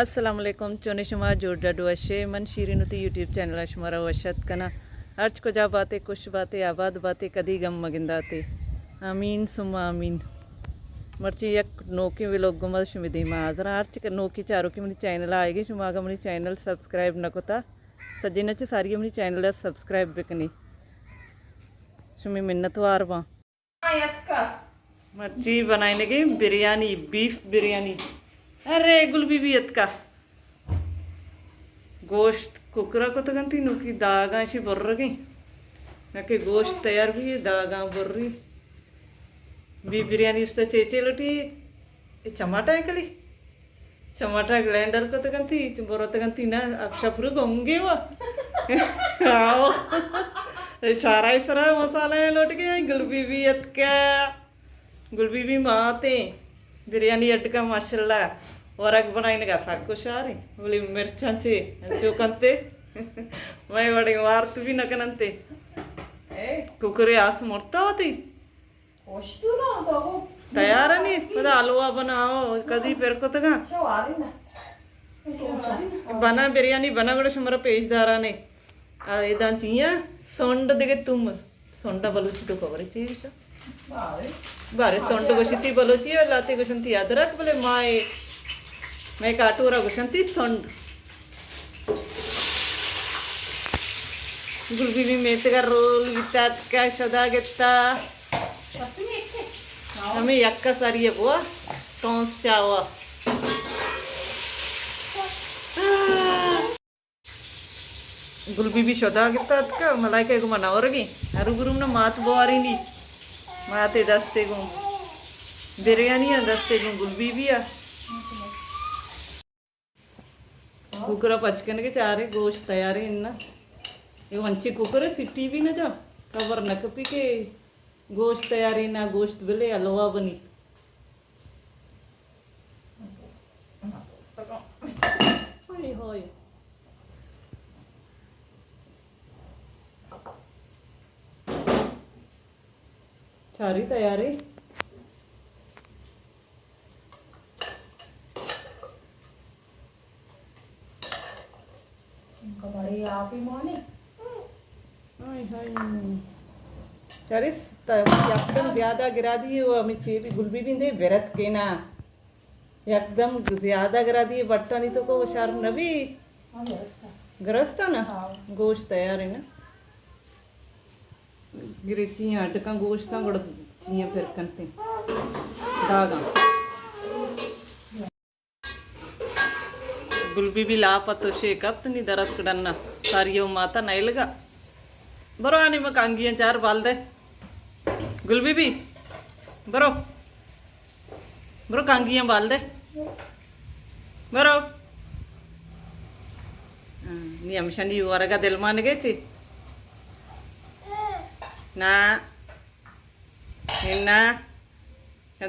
السلام علیکم، چونے شما؟ جوڑ ڈڈ وشے؟ من شیرین وتی یوٹیوب چینل ءَ شمارا وش اتک کناں۔ ہرچ کجا باتے، خوش باتے، آباد باتے، کدی گم مگنداتے۔ آمین ثم آمین۔ مرچی یک نوکیں ویلوگ گوں ما شمے دیما حاضر آں۔ ہرچ کہ نوکیں چاروکے منی چینل ءَ آئیگے، شما اگاں منی چینل سبسکرائب نہ کتا، سجیناں چہ ساری منی چینل ءَ سبسکرائب بکنی۔ شمے منتوار باں۔ مرچی بنائینگیں بریانی، بیف بریانی۔ ارے گل بی بی اتکا۔ گوشت کوکرا کتگ انتی، نوکی داگاں اشی برگیں۔ نہ کہ گوشت تیار بی، داگاں بری۔ بیف بریانی استا چے چے لوٹی؟ اے چماٹا اے کلی؟ چماٹا گلینڈر کتگ انتی، بروتگ انتی نا، اب شپرو گنگے وا۔ آؤ۔ شارائے سرا مسالہ لوٹ گئے، گل بی بی اتکا۔ گل بی بی ماتیں۔ بریانی اڈ کا ماشاءاللہ۔ ورگ بنائینگا سک شاریں۔ بلے مرچاں چے انچو کنتے۔ میں وڑے وارت بھی نہ کننتے۔ اے۔ ککرے آس مرتا ہوتی۔ تیار نی، پدا حلوا بناؤ، کدی پر کتگا۔ بنا بریانی بنا گڑا شمارا پیش دارانے۔ آ، اداں چیاں سونڈ دگہ تم۔ سونڈا بلوچی تو خبر چی گوشا؟ بارے سونڈ گوشتی بلوچی، اور لاتے گوشنتی ادرک، بلے ما اے، میں کاٹورا گوشنتی سونڈ۔ گل بی بی میتگا رول بیتا، اتکا شدا گتا۔ ہمیں یکا ساری بوا، تونس چاوا۔ گل بی بی شدا گتا اتکا، ملائکہ گو منا ورگی۔ ہرو گروم نا مات بواری نی۔ ماتے دستے گوں بریانی آ، دستے گوں گل بی بی آ۔ کوکر ءَ پچ کنگ ءَ چارے، گوشت تیاریں اناں۔ اے انچیں کوکر ءَ سٹی بھی نہ جاں، خبر نہ کپی کہ گوشت تیاریں نا گوشت بلے حلوا بنی۔ ہائے ہائے۔ چاری تیاریں۔ بڑے آپ ہی مانے۔ ہائے ہائے۔ چریس ت-، یکدم زیادہ گرا دیے، وہ ہمیں چے بھی گل بی بی دے برت کے نا۔ یکدم زیادہ گرا دیے، بٹانی تو کو شر نبی۔ ہاں، گرستا۔ گرستا نا؟ ہاں۔ گوشت تیار ہے نا؟ گرے چیاں اڈکاں گوشتاں گڑا چیاں پر کنتیں داگاں۔ گل بی بی لاپ ءَ تو شے کپت نی درتک ڈنا ساری او ماتا نیلگا۔ برو آنی ما کانگیاں چار بال دے۔ گل بی بی، برو۔ برو کانگیاں بال دے۔ برو۔ ہاں، نی ہمشانی ورگا دل مانگے چی؟ نا۔ ہنا۔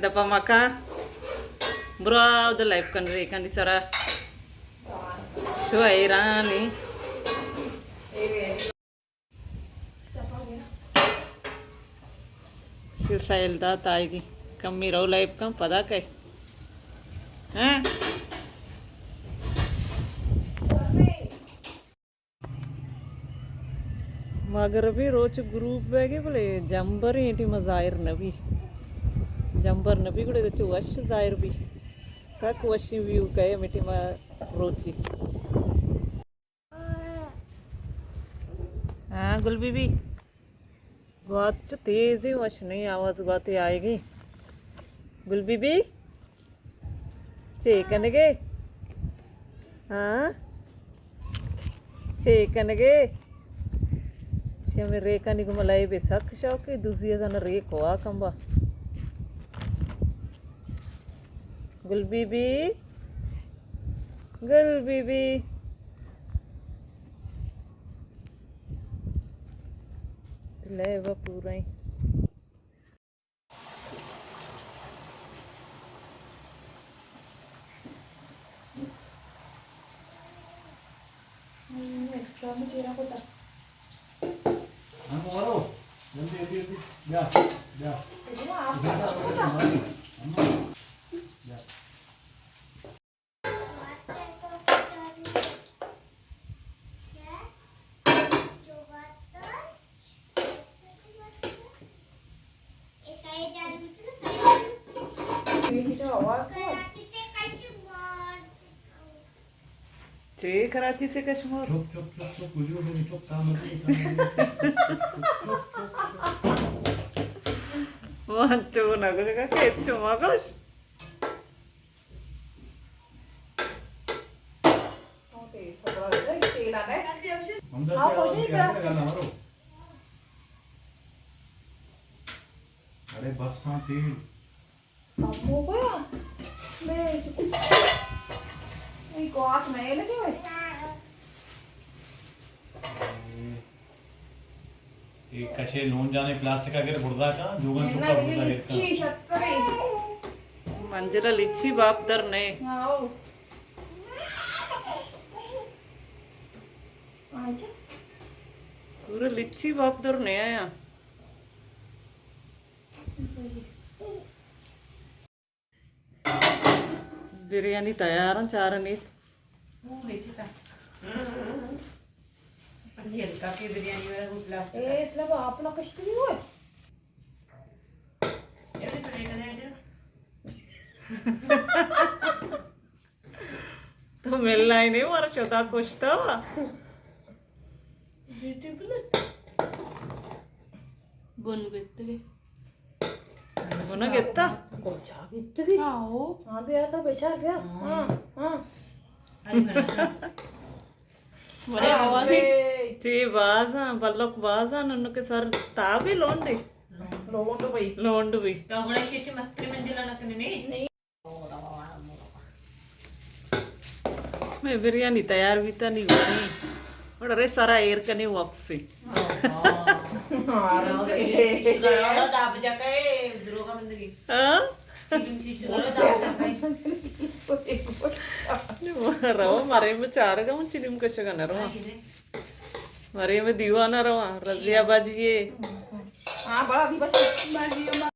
دپا مکا۔ برو آو دے لائف کن رے کن دی سرا۔ شو ایرانی۔ شو سیل دات آئیگی۔ کمی رو لائف کن پدا کئے۔ ہاں؟ مغربی روچ غروب بیگی بلے جمبر ایں ٹیما ظاہر نبی۔ جمبر نبی گڑے چو وش ظاہر بی۔ سک وشیں ویو کئے امی ٹیما روچی۔ ہاں، گل بی بی۔ گوات چو تیزیں وش نہیں، آواز گواتے آئیگی۔ گل بی بی، چے کنگے؟ ہاں؟ چے کنگے؟ شمے ریکانی گو ملائی بے سک شوقی، دوزی ازانا ریک ہوا کمبا۔ Gul Bibi, Gul Bibi. لیبا پورا ایں۔ چے کراچی سے کشمور؟ چپ، چپ، چپ، چپ، ویڈیو میں چپ، کام نہیں، کام نہیں۔ چپ، چپ، چپ۔ وانچو نہ گوشگا کہ چو مگوش۔ ہاں، تیل تھوڑا ہو جائے، تیل آ گئے۔ ہم ہاں، ہو جائے، گرم۔ ارے بس ہاں، تیل۔ کم ہو گیا۔ میں اس کو، نہیں، کو ہاتھ میں لگے ہوئے۔ اے کشے لون جانے پلاسٹک اگر بڑدا کا، جوگن میں چکا نہ بڑدا لگے۔ ایر کا۔ چی شت کرے۔ منجلا لچی باپ در نے۔ ہاں، او۔ آجا۔ پورا لچی باپ در نے آیا۔ بریانی تیار ہیں، چارنیت۔ وہ بیچتا۔ اچھی ہلکا کی بریانی والا وہ پلاسٹک کا۔ اے، اتنا وہ اپنا کشتی نہیں ہوا۔ ایسے پلیٹ لے جا۔ تو ملنا ہی نہیں، مارا شتا کشتا ہوا۔ دیتی پلیٹ۔ بن بیتگے۔ بنا گتا؟ کجا گتگی؟ آؤ۔ ہاں، بیا تو بچار بیا۔ ہاں، ہاں۔ مرے آواز۔ چی باز ہاں، بلک باز ہاں، ننو کے سر تابی لونڈی۔ لونڈ بھائی۔ لونڈ بھائی۔ تو گڑا شیچ مستری منجلا نہ کنی نہیں؟ نہیں۔ میں بریانی تیار بیتا نہیں بنی۔ اور ارے سارا ایر کنے واپسی۔ ہاں؟ رو مرے میں چار گا ہوں چنیم کشگا نہ رواں۔ مرے میں دیوانا رواں۔ رضیہ باجی ہے۔ ہاں، بڑا دی بس۔